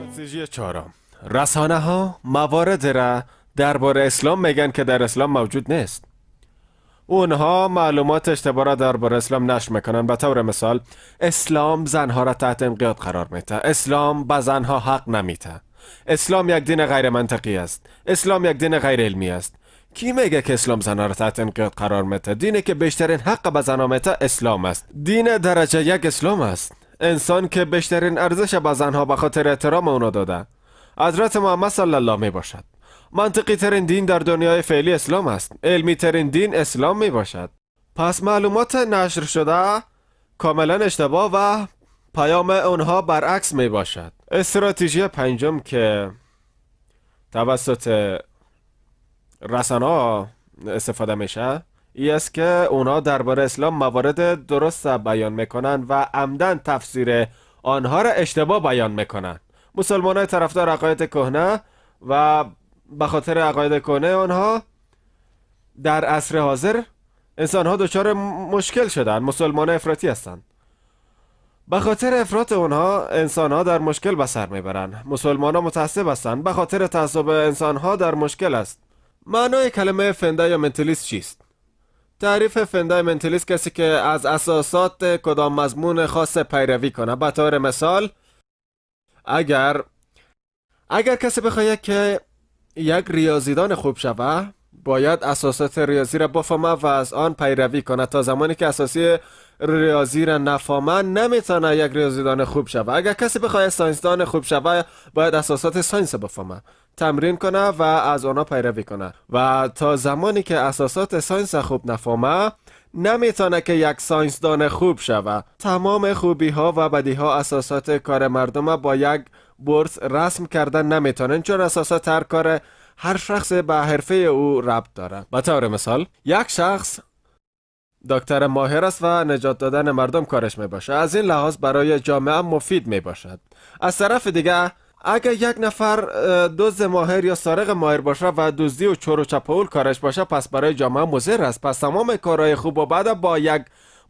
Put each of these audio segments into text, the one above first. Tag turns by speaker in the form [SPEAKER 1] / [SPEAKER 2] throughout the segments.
[SPEAKER 1] استراتژی چهارم: رسانه ها موارد را درباره اسلام میگن که در اسلام موجود نیست. اونها معلومات اشتباه را درباره اسلام نشر میکنن. به طور مثال، اسلام زنها را تحت انقیاد قرار میده، اسلام به زنها حق نمیده، اسلام یک دین غیر منطقی است، اسلام یک دین غیر علمی است. کی میگه که اسلام زنها را تحت انقیاد قرار میده؟ دینی که بیشترین حق به زنها میده اسلام است. دین درجه یک اسلام است. انسان که بیشترین ارزش به زنها به خاطر احترام اونا داده، حضرت محمد صلی الله می باشد. منطقی ترین دین در دنیای فعلی اسلام است. علمی ترین دین اسلام می باشد. پس معلومات نشر شده کاملا اشتباه و پیام اونها برعکس می باشد. استراتژی پنجم که توسط رسانه استفاده میشه ای است که اونا درباره اسلام موارد درست بیان میکنن و عمدن تفسیر آنها را اشتباه بیان میکنن. مسلمان های طرفدار عقاید کهنه و به خاطر عقاید کهنه آنها در عصر حاضر انسان ها دچار مشکل شدن. مسلمان افراطی هستند. به خاطر افراط اونها انسان ها در مشکل به سر میبرند. مسلمان ها متعصب هستند. به خاطر تعصب انسان ها در مشکل است. معنای کلمه fundamentalist چیست؟ تعریف fundamentalist: کسی که از اساسات کدام مضمون خاص پیروی کنه. به طور مثال، اگر کسی بخواهد که یک ریاضیدان خوب شوه، باید اساسات ریاضی را بفهمه و از آن پیروی کنه. تا زمانی که اساسی ریاضی را نفهمه، نمیتونه یک ریاضیدان خوب شوه. اگر کسی بخواهد ساینسدان خوب شوه، باید اساسات science بفهمه، تمرین کنه و از آنها پیروی کنه و تا زمانی که اساسات science خوب نفهمه، نمیتونه که یک ساینسدان خوب شوه. تمام خوبی ها و بدی ها اساسات کار مردم با یک برس رسم کردن نمیتونن، چون اساسات هر کار هر شخص به حرفه او ربط داره. به طور مثال، یک شخص دکتر ماهر است و نجات دادن مردم کارش می باشه. از این لحاظ برای جامعه مفید می باشد. از طرف دیگه، اگر یک نفر دزد ماهر یا سارق ماهر باشه و دزدی و چور و چپاول کارش باشه، پس برای جامعه مضر است. پس تمام کارهای خوب و بد با یک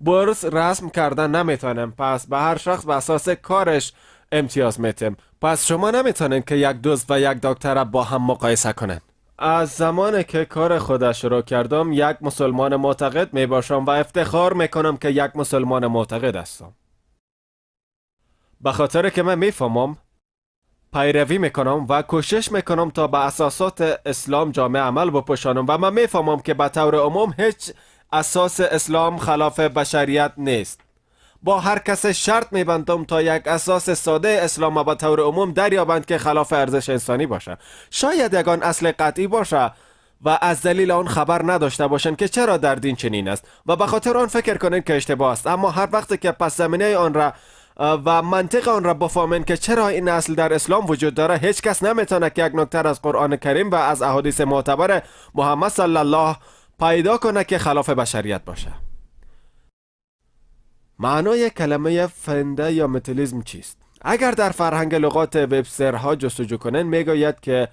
[SPEAKER 1] برس رسم کردن نمیتونیم. پس به هر شخص به اساس کارش امتیاز میتیم. پس شما نمیتونین که یک دزد و یک دکتر با هم مقایسه کنین. از زمانی که کار خود شروع کردم، یک مسلمان معتقد می باشم و افتخار میکنم که یک مسلمان معتقد هستم، به خاطر که من میفهمم، پیروی میکنم و کوشش میکنم تا به اساسات اسلام جامه عمل بپوشانم و من میفهمم که به طور عموم هیچ اساس اسلام خلاف بشریت نیست. با هر کس شرط میبندم تا یک اساس ساده اسلام به طور عموم دریابند که خلاف ارزش انسانی باشه. شاید یگان اصل قطعی باشه و از دلیل آن خبر نداشته باشند که چرا در دین چنین است و به خاطر آن فکر کنند که اشتباه است، اما هر وقت که پس زمینه آن را و منطق آن را بفهمند که چرا این اصل در اسلام وجود داره، هیچ کس نمیتونه که یک نکته از قرآن کریم و از احادیث معتبر محمد صلی الله پیدا کنه که خلاف بشریت باشه. معنای کلمه fundamentalism چیست؟ اگر در فرهنگ لغات وبسترها جستجو کنند، میگوید که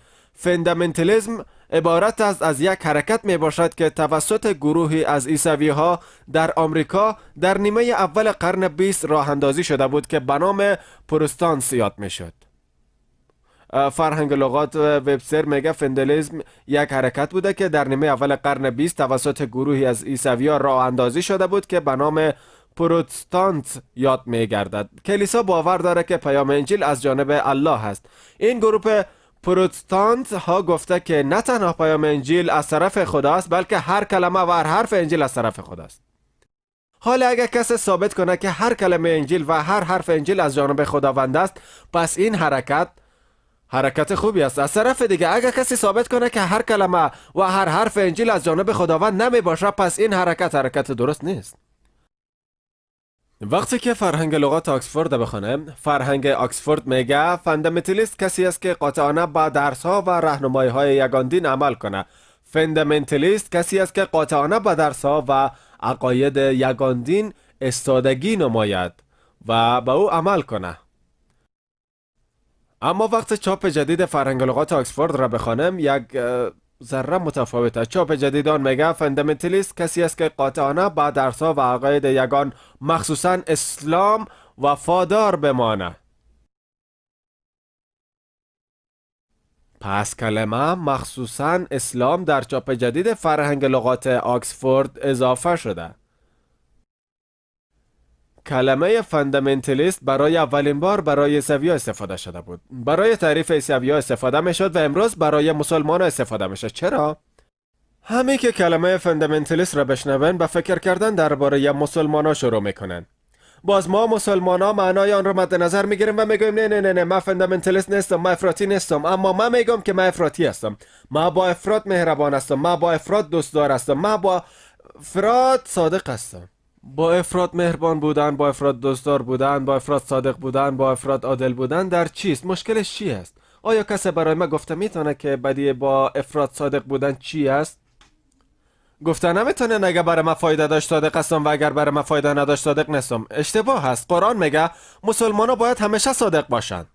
[SPEAKER 1] fundamentalism عبارت است از یک حرکت می باشد که توسط گروهی از عیسوی ها در آمریکا در نیمه اول قرن 20 راه اندازی شده بود که به نام پروتستانس یاد می شد. فرهنگ لغات وبستر میگه fundamentalism یک حرکت بوده که در نیمه اول قرن 20 توسط گروهی از عیسوی ها راه اندازی شده بود که به نام پروتستانت یاد می گردد. کلیسا باور داره که پیام انجیل از جانب الله است. این گروه پروتستانت ها گفته که نه تنها پیام انجیل از طرف خدا است، بلکه هر کلمه و هر حرف انجیل از طرف خداست. حالا اگر کسی ثابت کنه که هر کلمه انجیل و هر حرف انجیل از جانب خداوند است، پس این حرکت حرکت خوبی است. از طرف دیگه، اگر کسی ثابت کنه که هر کلمه و هر حرف انجیل از جانب خداوند نمی باشه، پس این حرکت حرکت درست نیست. وقتی که فرهنگ لغات آکسفورد بخوانم، فرهنگ آکسفورد میگه fundamentalist کسی است که قاطعانه با درس ها و راهنمایی های یگان دین عمل کنه. fundamentalist کسی است که قاطعانه با درس ها و عقاید یگان دین استادگی نماید و به او عمل کنه. اما وقت چاپ جدید فرهنگ لغات آکسفورد را بخوانم، یک ذره متفاوت است. چاپ جدید آن میگه fundamentalist کسی است که قاطعانه با درس‌ها و عقاید یگان، مخصوصا اسلام، وفادار بمانه. پس کلمه مخصوصا اسلام در چاپ جدید فرهنگ لغات آکسفورد اضافه شده. کلمه fundamentalist برای اولین بار برای عیسوی استفاده شده بود. برای تعریف عیسوی استفاده می شد و امروز برای مسلمان استفاده می شد. چرا؟ همه که کلمه fundamentalist را بشنون، به فکر کردن درباره مسلمان ها شروع میکنن. باز ما مسلمان ها معنای آن را مد نظر میگیریم و میگوییم نه نه نه نه، من fundamentalist نیستم، من افراطی نیستم. اما من میگم که من افراطی هستم. من با افراط مهربان هستم، من با افراط دوستدار هستم، من با افراط صادق هستم. با افراط مهربان بودن، با افراط دوستدار بودن، با افراط صادق بودن، با افراط عادل بودن در چیست؟ مشکلش چی است؟ آیا کسی برای ما گفته میتونه که بدی با افراط صادق بودن چی است؟ گفته نمیتونه اگر برای ما فایده داشت صادق هستم و اگر برای ما فایده نداشت صادق نیستم. اشتباه هست. قرآن میگه مسلمان ها باید همیشه صادق باشند.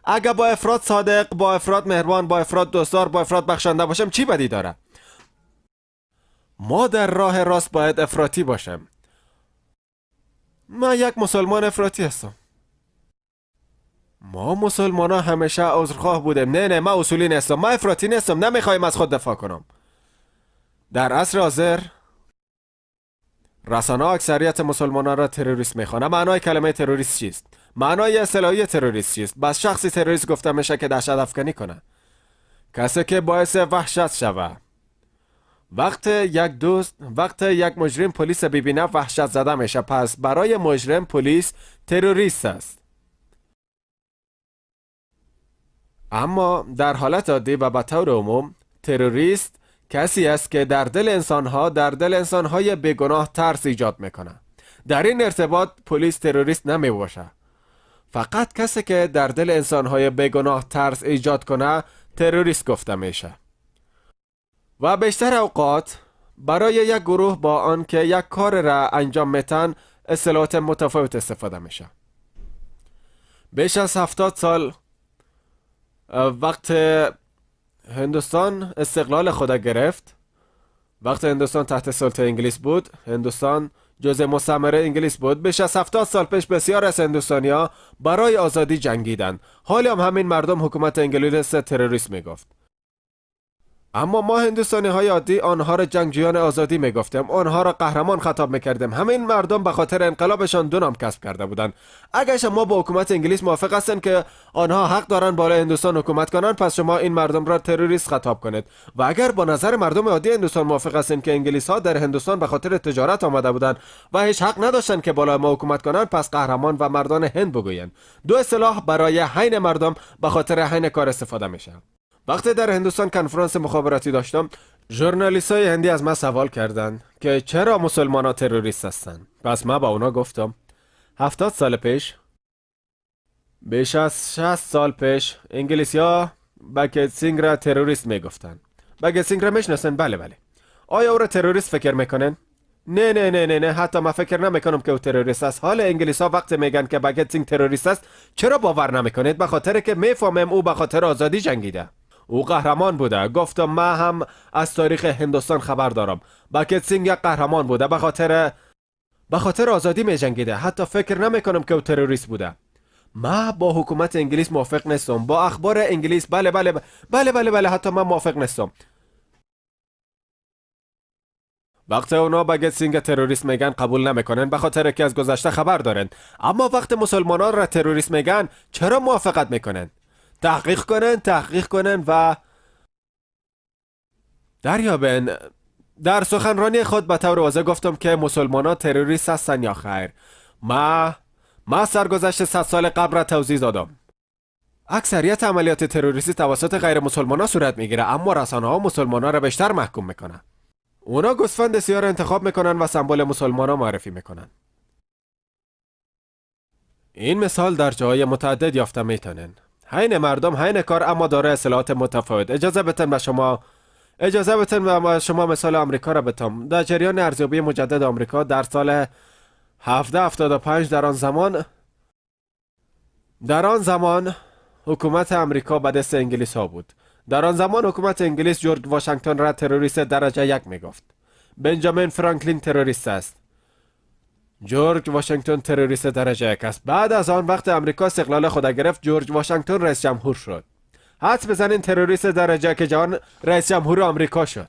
[SPEAKER 1] اگر با افراط صادق، با افراط مهربان، با افراط دوستدار، با افراط بخشنده باشم، چی بدی داره؟ ما در راه راست باید افراطی باشم. من یک مسلمان افراطی هستم. ما مسلمان ها همیشه عذرخواه بودیم. نه نه، من اصولی نیستم، من افراطی نیستم، نمیخوایم از خود دفاع کنم. در عصر حاضر رسانه اکثریت مسلمانان را تروریست میخوانه. معنای کلمه تروریست چیست؟ معنای اصطلاحی تروریست چیست؟ بس شخصی تروریست گفته میشه که دهشت افکنی کنه، کسی که باعث وحشت شوه. وقت یک دوست، وقت یک مجرم پلیس ببینه وحشت زده میشه. پس برای مجرم پلیس تروریست است. اما در حالت عادی و به طور عموم تروریست کسی است که در دل انسانهای بیگناه ترس ایجاد میکنه. در این ارتباط پلیس تروریست نمی باشه. فقط کسی که در دل انسانهای بیگناه ترس ایجاد کنه تروریست گفته میشه. و بیشتر اوقات برای یک گروه با آنکه یک کار را انجام میتن اصطلاحات متفاوت استفاده میشه. بیش از 70 سال وقت هندوستان استقلال خود گرفت، وقت هندوستان تحت سلطه انگلیس بود، هندوستان جزء مستعمره انگلیس بود. بیش از 70 سال پیش بسیار از هندوستانیا برای آزادی جنگیدند. حالی هم همین مردم حکومت انگلیس تروریست میگفت. اما ما هندوستانی های عادی آنها را جنگجویان آزادی میگفتیم، آنها را قهرمان خطاب میکردیم. همین مردم به خاطر انقلابشان دو نام کسب کرده بودند. اگر شما با حکومت انگلیس موافق هستند که آنها حق دارند بالای هندوستان حکومت کنند، پس شما این مردم را تروریست خطاب کنید. و اگر با نظر مردم عادی هندوستان موافق هستید که انگلیس ها در هندوستان به خاطر تجارت آمده بودند و هیچ حق نداشتند که بالای ما حکومت کنند، پس قهرمان و مردان هند بگویند. دو اصطلاح برای عین مردم به خاطر عین کار استفاده میشه. وقتی در هندوستان کنفرانس مخابراتی داشتم، ژورنالیست های هندی از من سوال کردند که چرا مسلمان ها تروریست هستند. پس من با اونا گفتم 70 سال پیش، بیش از 60 سال پیش، انگلیسی ها بگت سینگ را تروریست میگفتن. بگت سینگ را میشناسن؟ بله بله. آیا او را تروریست فکر میکنن؟ نه نه نه نه نه، حتی من فکر نمیکنم که او تروریست است. حال انگلیس ها وقتی میگن که بگت سینگ تروریست است، چرا باور نمیکنید؟ به خاطر که میفهمم او به خاطر آزادی جنگیده، او قهرمان بوده. گفتم من هم از تاریخ هندوستان خبر دارم. بگت سینگ یک قهرمان بوده، به خاطر آزادی می جنگیده. حتی فکر نمی کنم که او تروریست بوده. ما با حکومت انگلیس موافق نیستم، با اخبار انگلیس. بله بله بله بله بله، حتی من موافق نیستم. وقتی اونا بگت سینگ تروریست میگن قبول نمیکنن، به خاطر که از گذشته خبر دارن. اما وقت مسلمانان را تروریست میگن چرا موافقت میکنن؟ تحقیق کنن، تحقیق کنن و دریابن. در سخنرانی خود به طور واضح گفتم که مسلمان ها تروریست هستن یا خیر. ما سرگذشت 100 سال قبل را توضیح دادم. اکثریت عملیات تروریستی توسط غیر مسلمان ها صورت میگیره، اما رسانه ها مسلمان ها را بیشتر محکوم میکنن. اونا گوسفند سیاه را انتخاب میکنن و سمبل مسلمان ها معرفی میکنن. این مثال در جاهای متعدد یافته میتونن. عین مردم، عین کار، اما داره اصطلاحات متفاوت. اجازه بتن به شما مثال آمریکا را بتم. در جریان ارزیابی مجدد آمریکا در سال 1775، در آن زمان حکومت آمریکا به دست انگلیس ها بود. در آن زمان حکومت انگلیس جورج واشنگتن را تروریست درجه یک می گفت. بنجامین فرانکلین تروریست است. جورج واشنگتن تروریست درجه یک است. بعد از آن وقت امریکا استقلال خود گرفت، جورج واشنگتن رئیس جمهور شد. حدس بزنین تروریست درجه یک جهان رئیس جمهور آمریکا شد.